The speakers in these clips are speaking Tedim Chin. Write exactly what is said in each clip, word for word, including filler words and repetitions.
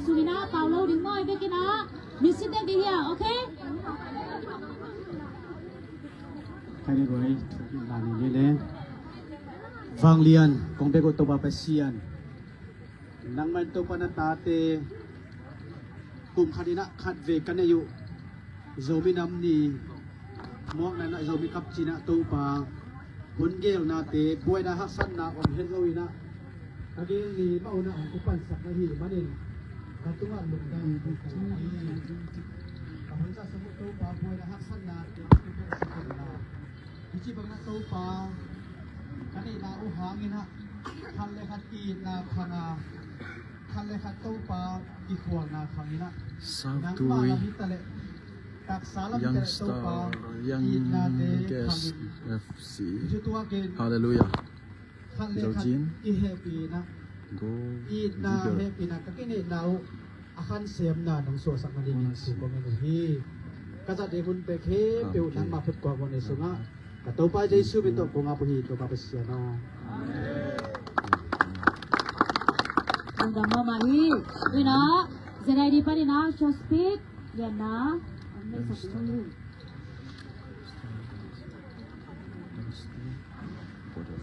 Sungin ah pau lo ding maw, i bekin ah mi sit dek ding hi a, okay? Kani ruai, thukna ni le. Vanglian kong bek uh Topa Pasian, nangmah in Topa na tate kum khat in ah khat vei ka nei uh Zomi Nam Ni muakna in ah Zomi Cup ci-in ah Topa hun gelnate buaina haksatna om het lo in ah ka gel ni mah un ah hong kipansak na hi manin ka tungah lungdam ka hi. Ka hun sa sung uh Topa buaina haksatna te hong kipansak in ah hih ci bang na Topa ka neihna uh hangin ah khat le khat itna khang a, khat le khat Topa kikhualna khang in ah nangmah lam hi ta leh taksa lam hi ta leh Topa itnate khang in. Hallelujah. Khat le khat i hehpihna, itna hehpihna ka kineihna uh a khansemna nong suahsak nadingin thu kong ngen uh hi. Ka zat ding hun pek khempeuh nangmah phutkuak uh nei sungah ka Topa Jesu min tawh kong ap uh hi, Topa Pasian aw. Lungdam mahmah hi. Ina, Z I D panin ah short speech lianna hong neisak ding hi.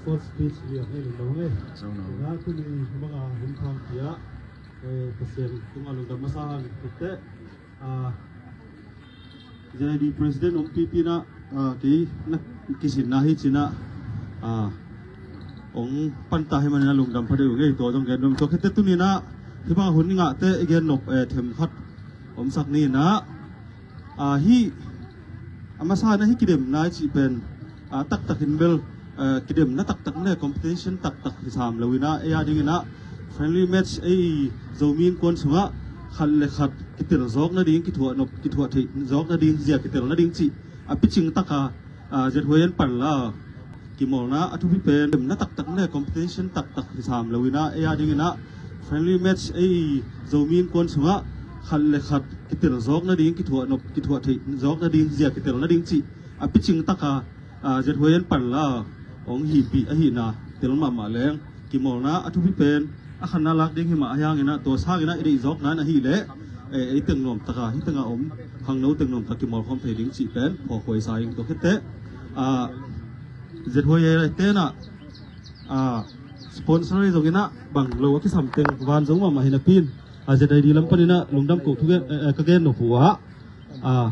Short speech lian hei lungdam hei. Ina, tuni banga hun khangpi ah Pasian tungah lungdam masa hang khutte. Z I D President om pipi in ah kei na kisinna hi ci-in ah hong panta hi manin ah lungdam pha deuh ngei, tua zong gen nuam. Tua khit teh tuni in ah hih bang hun i ngahte i gen nop themkhat omsak ni in ah, hih a masa in ah hih kidemna i cih pen taktak in bel kidemna taktak le competition taktak hi sam lo in ah, ei a ding in ah friendly match, ei Zomi innkuan sungah khat le khat kitel zawk nading, kithuah nop, kithuah theih zawk nading, zia kitel nading cih a picing taka Z H O A in pan la. Kimawlna a thupi pen kidemna taktak le competition taktak hi sam lo in ah, ei a ding in ah friendly match, ei Zomi innkuan sungah khat le khat kitel zawk nading, kithuah nop, kithuah theih zawk nading, zia kitel nading cih a picing taka Z H O A in pan la hong hihpih ahihna tel mahmah leng kimawlna a thupi pen a khatna lak ding hi mah ahi hangin ah, tua sangin ah i deih zawkna in ahih leh ei teng nuam taka hih tengah om khangno teng nuam tak kimawl khawm thei ding cih pen phawkhuai sa ing. Tua khit teh Z H O A te in ah sponsor zongin ah bang lo a kisam teng van zo mahmah hi napi in Z I D lam panin ah lungdam ko thu gen, ka gen nop uh ah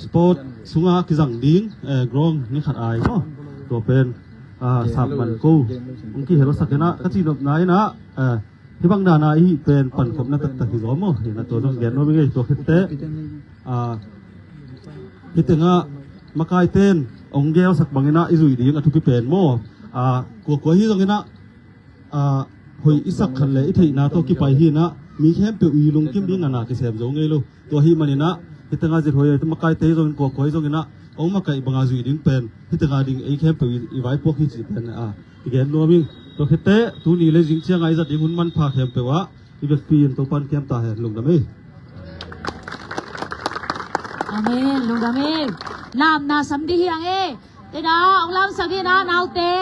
sport sungah kizang ding ground ni khat ai maw, tua pen sap man ko hong kihelsak in ah ka cihnopna in ah hih bang dan a i hih pen pankhopna taktak hi zaw maw. Hi in ah tua zong gen nuam ing ei. Tua khit teh hih tengah makaite in hong gelsak bangin ah i zuih ding a thupi pen maw, kuakua hi zongin ah hoih i sak khat le i theihna tawh kipai hi in ah mi khempeuh i lungkim ding a na kisem zo ngei lo. Tua ahih manin ah hih tengah Z H O A makaite hi zongin kuakua hi zongin ah hong makaih banga zuih ding pen hih tengah ding ei khempeuh i vaipuak hi cih pen i gen nuam ing. Tua khit teh tuni le zing ciangah i zat ding hun manpha khempeuh ah i vekpi in Topa'n kiam ta hen. Lungdam ei. Amen. Lungdam ei. Lamna sam ding hi hang ei. Tena hong lamsak in ah naute.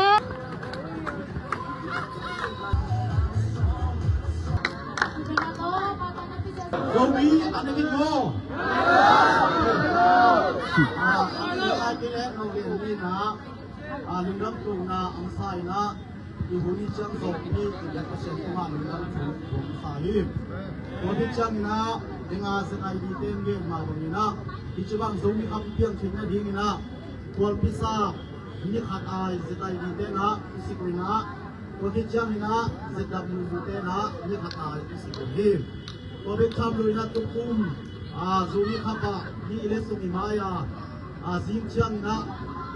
Zomi, a na gik maw? Lungdam tungna ang sa in ah i hun i ciang zawh hi i biak Pasian tungah lungdam thu hong sa hi. Tua bek ciangin ah, ding a Z I D te in gen mah bangin ah, hih ci bang Zomi Cup piang theihna dingin ah khualpi sa ni khat ai Z I D te in ah i sik uh in ah, tua bek ciangin ah Z W U te in ah ni khat ai i sik uh hi. Tua bek tham lo in ah tukum Zomi Cup ah hih i letsong i mai a zing ciangin ah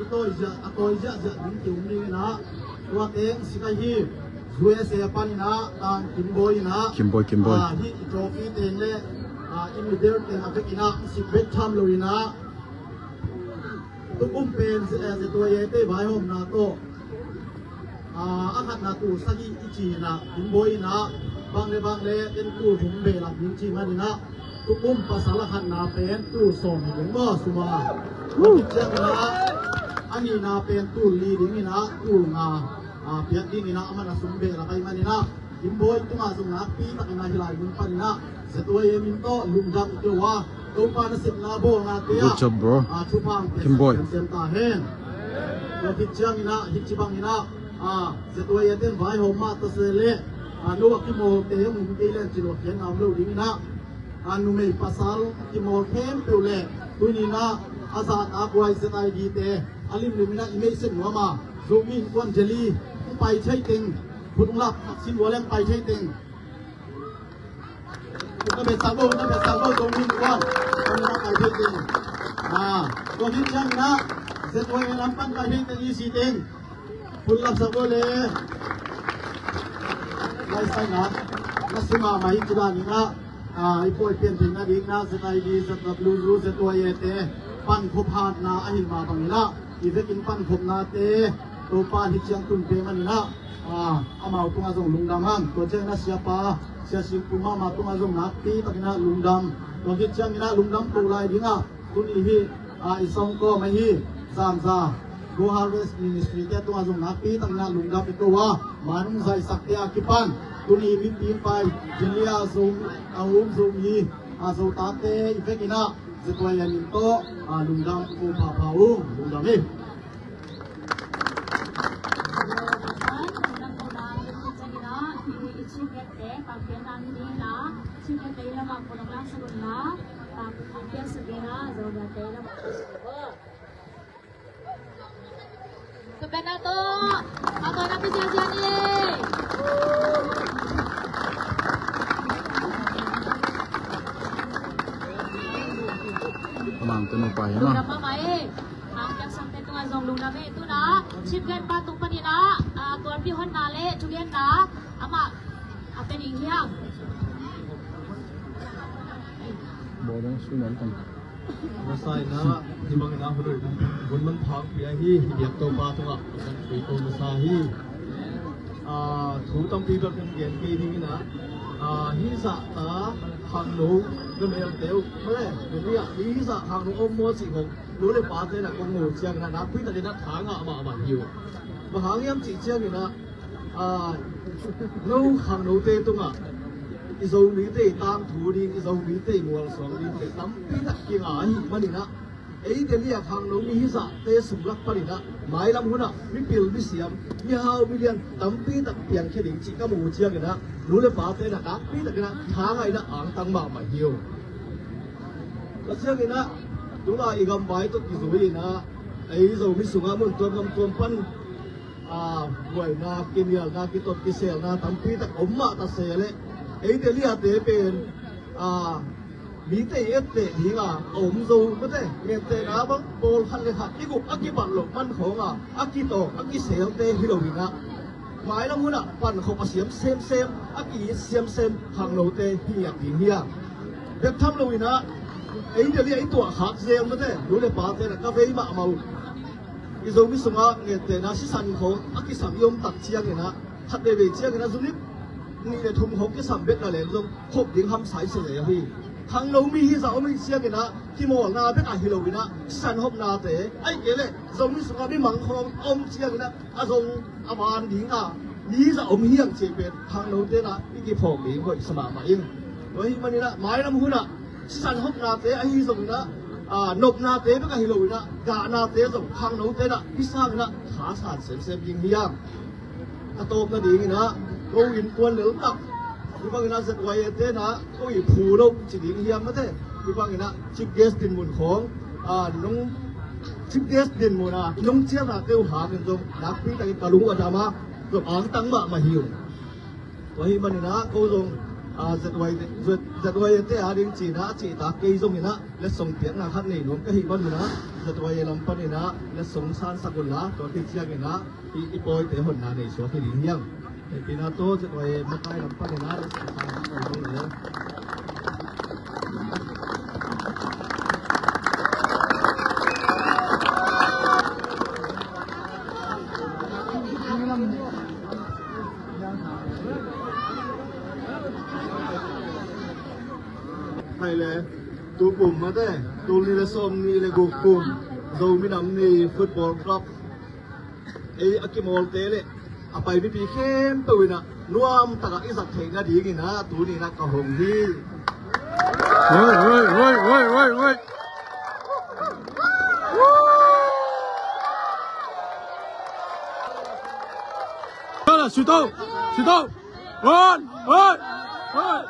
i tawi ziah, a tawi ziahziah ding ki-um dingin ah tua teng sik ahi U S A panin ah Tang Kimbawi in ah, Kimbawi, Kimbawi, hih i trophy teng le i medal teng a vekin ah i sik bek tham lo in ah tukum pen Z-, eh, Z Y A te vaihawmna tawh a khatna tul sagih i ci in ah Kimbawi in ah bang le bang le ten tul thum behlap ding ci manin ah tukum pasal a khatna pen tul sawm hi ding maw, sum a. Tua ciangin ah a nihna pen tul li dingin ah tul nga piak dingin ah aman a sum behlap ahih manin ah Kimboy tungah zong nakpi takin ah hih lai mun panin ah Z Y A min tawh lungdam i ko a, Topa nasepna bawlnate ah, good job, bro, ah, thupha hong pia, Kimboy, semsem ta hen. Tua khit ciangin ah hih ci bangin ah, ah, Z Y A ten vaihawm mah ta se leh, ah, no a kimawlte hong um kei leng ci lo a khiatna om lo dingin ah, ah, numei pasal kimawl khempeuh leh tuni-in ah a zahtakhuai Z I D te a limlim in ah i meihset nuam a, Zomi Innkuan Delhi hong pai thei teng, khut hong lap, sin vua leng pai thei teng. Khut na beh sak bo, khut na beh sak bo, Zomi Innkuan. Hong lap pai thei teng. Ah, tua khit ciangin ah Z Y A lam pan pai thei teng, i si teng. Khut lap sak bo le. Lai sai na, na sima mai ci dan in ah, ah, i pawi pian theihna dingin ah Z I D, Z W U, Z Y A te pankhop hatna ahih mah bangin ah, i vekin pankhopnate Topa in hih ciang tun pia manin ah, ah, amau tungah zong lungdam hang. Tua ciangin ah siapa, Sia Sing Pu mahmah tungah zong nakpi takin ah lungdam. Tua khit ciangin ah lungdam ko lai dingah, tuni hih, ah, i sawngkawm ahi Zamza Go Harvest Ministry te tungah zong nakpi takin ah lungdam i ko a, man hong zaisakte a kipan tuni mipi pai Delhi a Zo, a um Zomi, a Zo tate i vekin ah Z Y A min tawh, ah, lungdam ko phapha ung. Lungdam hi. Ka bena to, a to na pi sia sia ni. Mang te no pa hi na. Lungdam mahmah e. Mang piak sang te tungah zong lungdam e. Tu na, chief guest pa tung panin ah, ah, tualpi honna le thugenna amah a pe ding hiam? Bawlung sui nan tang. Masa in ah hih bangin ah hun man phakpi ahi, hih biak Topa tungah kan tui ko masa hi. Ah, thu tampi bek kan gen kei dingin ah, ah, hih zahta khangno na melte uh male, hih zah khangno om maw cih khong nu le pate na kong mu ciangin ah nakpi takin ah tha ngah mahmah hi uh. Bang hang hiam cih ciangin ah, ah, no khangnote tungah i Zomite i tangthu ding, i Zomite i mualsuang dingte tampi tak kinga ahih manin ah, ei Delhi a khangno mi hizahte sung lak panin ah mailam hunah mipil misiam, mihau milian tampi tak piangkhia ding cih ka muh uh ciangin ah nu le pate na nakpi takin ah tha ngah in ah angtang mahmah hi uh. Tua ciangin ah tu-a i gamvai tawh kizui in ah ei Zomi sungah mun tuam gam tuam pan, ah, buaina, kinialna, kitot kiselna tampi tak om mah ta se leh, ei Delhi a te pen, ah, mite i etteh dinga a om zo mate, ngentehna bang pawl khat le khat i guk a kibat loh man khawnga a kitawk a kiselte hi loin ah, mailam hunah pankhop a siam semsem, a ki-it semsem khangnote hi ngiat ding hi a. Bek tham loin ah ei Delhi a i tuahkhak zel mate, nu le pate na ka vei mahmah uh. I Zomi sungah ngentehna sisan khawng a kisam i om tak ciangin ah, khat veivei ciangin ah zu nih nih le thum khawng kisam bek na leng zong khop ding hamsa i sa zel hi. Khangno mi hizah om i hih ciangin ah kimawlna bek ah hi loin ah sisan hopnate, ahih kei leh Zomi sungah mi mang khawng a om ciangin ah a zong a van dinga mi zah om hiam cih pen khangnote na i kiphawk ding hoih sa mahmah ing. Tua ahih manin ah mailam hunah sisan hopnate ahi zongin ah, ah, nopnate bek ahi loin ah gahnate zong khangnote na i sangin ah thasan semsem ding hi a. A tawpna dingin ah ko innkuan lel tak, hih bangin ah Z Y A te na ko i phu lo ci ding hiam mate, hih bangin ah chief guest dinmun khawng, ah, nong chief guest dinmun ah nong cialnate uh hangin zong nakpi takin ka lung uh a dam a, zong angtang mahmah hi uh. Tua ahih manin ah ko zong, ah, Z Y A, Z Y A te a ding cih in ah a cihtak kei zongin ah letsong piakna khat nei nuam ka hih manin ah Z Y A lam panin ah letsong sansak unla, tua khit ciangin ah i, i pawite honna nei suak hi ding hi hang. Hehpihna tawh Z Y A makai lam panin ah letsong sansak unla. Hai le, tu kum mate, tul nih le sawmnih le guk kum, Zomi Nam Ni Football Club, ei a kimawlte le a pai mipi khempeuh in ah nuam takah i zat theih nadingin ah tuni-in ah ka hong hi. Hoi, hoi, hoi, hoi, hoi, hoi. Sito, sito. Hoi, hoi, hoi.